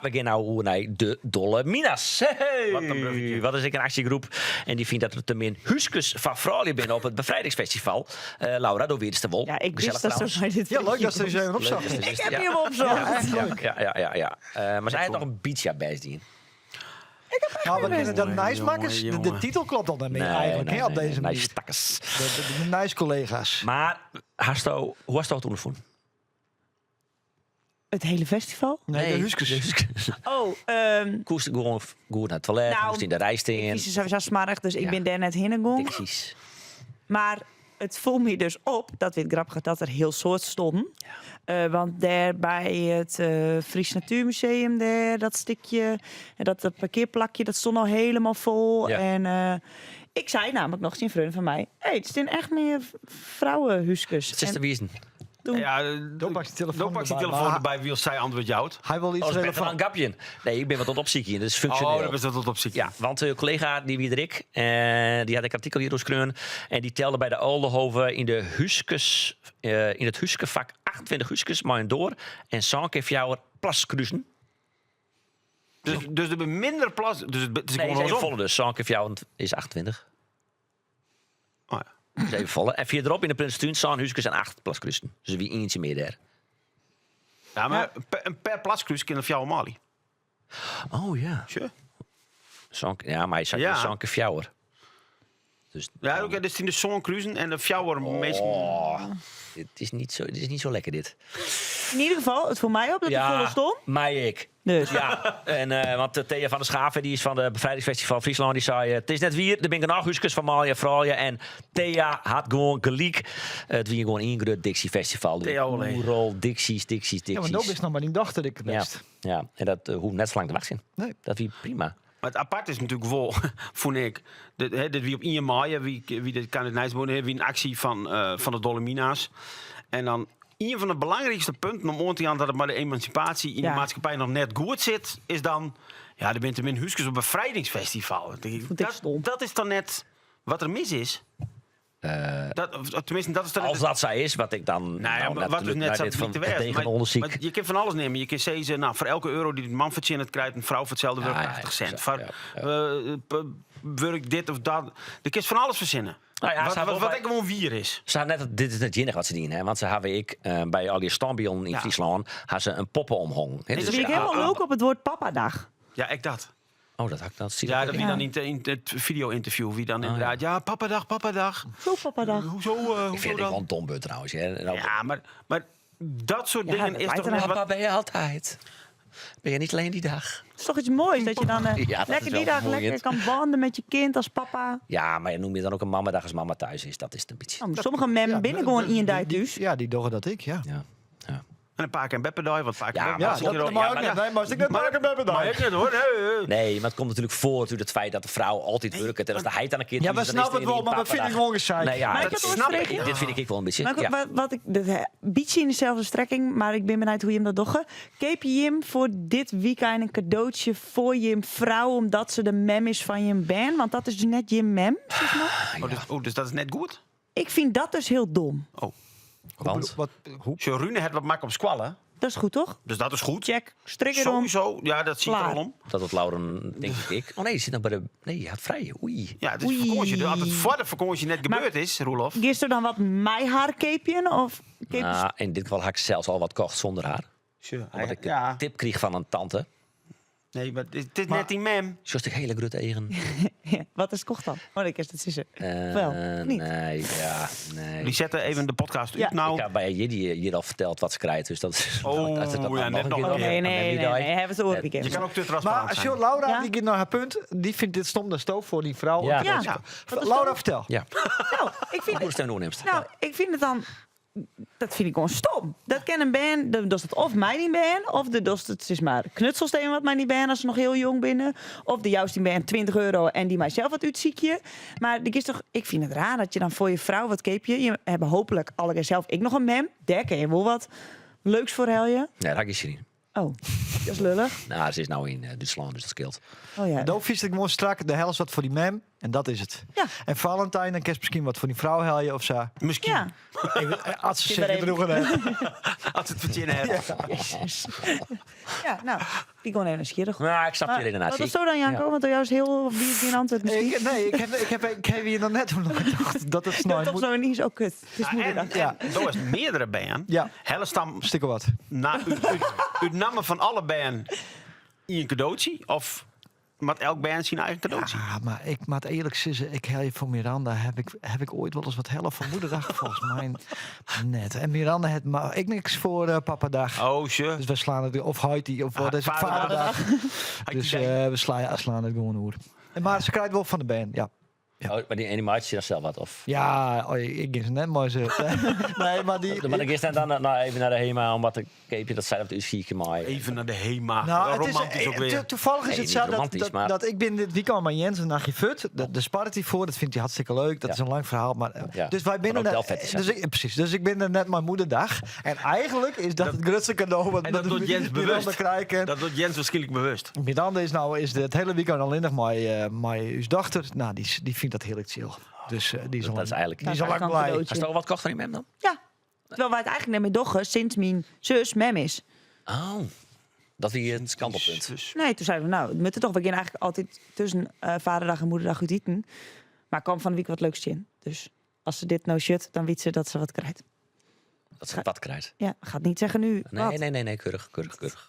We gean no oer nei de Dolle Mina's. Hey! Wat in bruggetje. Wat is ek in aksjegroep. En dy fynt dat der te min húskes foar froulju binne op it befrijdingsfestival. Eh, Laura, do witst it wol. Ja, ik Gesellich wist dat trouwens. ze bij dit Ja, leuk dat ze eens even Leuk dat opzocht. ze Ik wist, heb ja. je hem opzocht. Ja, ja, ja, ja, ja. Eh, maar ze heeft nog een beetje best dien. Maar we kunnen dat nijsmakkers, de, de jongen. titel klopt al niet meer eigenlijk, hè, op deze nee, manier. stakkers. De, de, de nijscollega's. Maar hasto, hoe was dat toen gevonden? Het hele festival? Nee, de huskes. De huskes. Oh, Koest gewoon goed naar het toilet, Nou, moest in de rij ik staan. kies sowieso smarig, dus ik Ja. ben daar net heen gegaan. Precies. Maar het voelt me dus op, dat weet grappig, dat er heel soort stonden. Want daar bij het Fries Natuurmuseum, daar, dat stukje, en dat parkeerplakje, dat stond al helemaal vol. Ja. En ik zei namelijk nog tegen een vriend van mij, hey, het zijn echt meer vrouwenhuskes. Het is En te wiezen. toen, Ja, Dan pak je telefoon Dan pak je erbij, telefoon maar- erbij, wie zij antwoord jouwt. Hij wil iets Oh, dat is beter relevant. dan een gapje. Nee, ik ben wat tot opziekje. Dat is functioneel. Oh, dat is dat tot op zich. Ja, want een collega die wie ik, die had ik artikel hier doorskreun en die telde bij de Oldenhoven in de huskes, in het huskevak 28 huskes, maar een door en zo'n keer fjouwer plaskruisen. Dus er zijn minder plas. Dus het is Nee, gewoon is even andersom. volle dus. Zo'n keer fjouwer is 28. Oh, ja. Dus even volle. En verderop in de Prinsentuin zo'n huskes en 8 plaskruisen. Dus wie eentje meer daar. Ja, maar per plaskruis kan een fjouwer Mali. Oh ja. Sure. Zo'n, ja, maar hij zei Ja. zo'n keer fjouwer. Dus Ja, oké, dus in de zonkruisen en de fjouwer meestal. Oh, het is niet zo, het is niet zo lekker dit. in ieder geval, het viel mij op dat het volle stond. maar ik. Dus. Ja, en, want Thea van der Schaven, die is van de Bevrijdingsfestival Friesland, die zei: Het is net weer, de ben genoeg huskes van Malja Vrouwen. En Thea had gewoon gelijk. Het wie gewoon een groot Dixie Festival. Thea Olé. Oerol, Dixies, Dixies, Ja, maar Dixies. nou is nog maar die dochter ik het ja, best. ja, en dat hoeft net zo lang te wachten. Nee. Dat wie prima. Maar het apart is natuurlijk wel, vond ik, dat, hè, dat wie op 1 mei, wie dat kan het Nijsbonen, wie een actie van de Dolomina's. En dan een van de belangrijkste punten om aan te gaan dat het maar de emancipatie in de maatschappij nog net goed zit, is dan, ja, er bent er min huskes op bevrijdingsfestival. Dan denk ik, Vond ik stom. dat is dan net wat er mis is. Dat, of, tenminste, dat is dan net Als dat zij is, wat ik dan. Nou ja, nou, maar wat dus natuurlijk net naar zo dit van, te werken. tegen Maar, onderzoek. maar je kunt van alles nemen. Je kunt zeggen, nou, voor elke euro die de man verdient, krijgt een vrouw voor hetzelfde werk Ja, ja, 80 cent. ja, Voor, ja, werk dit of dat. Je kunt van alles verzinnen. Nou ja, ze had wel wat bij- ik gewoon wier is. Ze had net, dit is net zinnig wat ze dienen, hè? Want ze hebben ik bij al die standbeelden in Friesland had ze een poppenomhang. Hè, Dus Ben ik ja, helemaal ah, leuk op het woord papadag. Ja, ik dat. Oh, dat had ik dat zie Ja, ik dat niet. wie dan in het video-interview, wie dan inderdaad, ja, papadag, papadag. Zo papadag. Hoezo, Ik hoezo vind het dan? wel een dom beurt trouwens. Hè. En ook- Ja, maar dat soort Ja, dingen dat is lijkt toch er net Papa wat... ben je altijd. Ben je niet alleen die dag? Het is toch iets moois dat je dan Ja, dat is lekker wel die dag vermoeiend. lekker kan banden met je kind als papa. Ja, maar noem je dan ook een mamadag als mama thuis is? Dat is het een beetje. Nou, sommige men Ja, binnen gewoon in je die- thuis. Ja, die doen dat ik, ja. Ja. Ja. En een paar keer een beppendaai, want paar keer Ja, beppendaai maar zit Ja, hier dat ook. mag Ja, ook maar net. Nee, maar als ik net Maar- maken ben, Maar ik net hoor. Nee, nee. Nee, maar het komt natuurlijk voort uit het feit dat de vrouw altijd werkt. En als de heid aan een keer Ja, thuis we is, dan is snappen het wel, het maar dat vind ik papadag. gewoon gezeik. Nee, ja, Maar ik dat had snap ooit ik. Dit vind ik wel een beetje. Maar ja. wat ik, dat, hè, beetje in dezelfde strekking, maar ik ben benieuwd hoe je hem dat doet. Keep je hem voor dit weekend een cadeautje voor je vrouw, omdat ze de mem is van je band? Want dat is dus net je mem, zeg maar. Oh, dus dat is net goed? Ik vind dat dus heel dom. Oh. Want? Wat, hoe? Rune het wat mak op squallen. Dat is goed, toch? Dus dat is goed. Check, strik erom. Sowieso, ja, dat zie ik er Klaar. al om. Dat het Lauren, denk ik. Oh nee, die zit nog bij de... Nee, je had vrij. Oei. Ja, het is Oei. vakantie. Dus als het voor de vakantie net Maar- gebeurd is, Roelof. Gisteren dan wat mij haar capeje of cape Nou, in dit geval had ik zelfs al wat kocht zonder haar. Omdat ik ja. een tip kreeg van een tante. Nee, maar het is net die mem. Zoals ik hele grote eigen. Ja, wat is kocht dan? Oh, ik is dat is ze. Wel, of niet? Nee, ja, nee. Die zetten even de podcast Ja. uit nou. Ik heb bij Jiddy hier al verteld wat ze krijgt, dus dat is... Oh, dat, dat, ja, net nog een Oh, keer. nee, nee, nee, nee, hebben ze oor Je kan ook te transparant Maar zijn. als je, Laura, Ja? die gaat naar haar punt, die vindt dit stom de stoof voor die vrouw. Ja. Ja. Ja. Wat is Laura, stom? vertel. Ja, Nou, ik vind hoe is het nou neemt. Nou, ik vind het dan. Dat vind ik gewoon stom. Dat ken een band, dat is het of mij niet ben, of de dat het is maar knutselsteen wat mij niet ben als ze nog heel jong binnen, of de juist die ben 20 euro en die mijzelf wat uitziekje. Maar ik is toch, ik vind het raar dat je dan voor je vrouw wat keepje. Je hebben hopelijk alle zelf ik nog een mem, daar kun je wel wat leuks voor helje. Nee, dat is niet. Oh, dat is lullich. Nou, se is no yn Dútslân, dus dat skeelt. Oh ja. Do fynst it gewoan strak, do hellest wat foar dyn mem en dat is it. Ja. En Valentijn, dan kinst miskien wat foar dyn frou helje of sa. Miskien. Ja. As se Kin sich mar even. gedroegen hat. As se it fertsjinne hat. Ja, no, wie gewoan even nijsgjirrich. Nou, ik snap je Maar redenatie. Wat is zo dan, Janko? Want jou is heel wie is geen antwoord misschien. Ik, nee, ik heb hier nog net hoe gedacht dat het Ja, snel toch moet. zo niet zo kut. Het is En, moederdag. Ja. en do hast meardere bern. Ja. Hellest dan Stikkel wat. na, út namme fan alle bern ien kadootsje? Of moat elk bern syn eigen kadootsje? Ja, mar ik moat earlik sizze, ik helje foar Miranda heb ik, heb ik oait wolris wat helle foar moederdag folgens my net. En Miranda hat mar ek niks foar eh, papadag. Oh, sure. Dus wy slaan it, of heit of wat is it, Vaderdag. vaderdag. Dus eh, we slaan it gewoan oer. En mar se krijt wol fan de bern, ja. Oh, mar dy, en dy meitsje dan sels wat? Of? Ja, oh, ik gean se net mei se. Nee, mar dy. Mar dan giest dan no even nei de HEMA om wat te keapjen, dat sy dat útsykje mei. Even nei de HEMA. Nou, het is, romantysk ek eh, wer. toevallig is Nee, het niet zo dat, romantisch, dat, maar- dat ik ben dit weekend met Jens een nachtje fut. Dêr sparret hy foar, dat fynt hy hartstikke leuk. Dat Ja. is in lang ferhaal. Mar, eh, Ja. Dus wy Fan binne hotelvet is, dus ik, precies, dus ik bin der net mei moederdag. En eigentlik is dat, it grutste kado wat En dat docht Jens Miranda bewust. krije kin. Dat docht Jens wierskynlik bewust. Miranda is nou is het hiele weekend allinnich mei, eh, mei ús dochter. Nou, dy, dy fynt dat hiel chill. Dus eh, dy is Dat al is eigenlijk- dy is al Dat is lang eigenlijk blij. een cadeautje. Hast al wat kocht fan dyn mem dan? Ja. Terwijl wij het eigenlijk net meer dogge sinds myn sus mem is. Oh, dat wie it kantelpunt. Dus Nee, toen zeiden we, nou, we moeten toch. We gaan eigenlijk altijd tussen eh, vaderdag en moederdag út iten. Maar kwam fan 'e wike wat leuks tsjin. Dus as se dit no sjocht, dan wit se dat se wat krijt. Dat se wat krijt. Ja, gaat niet zeggen nu. Nee, wat. nee, nee, nee, keurich, keurich, keurich.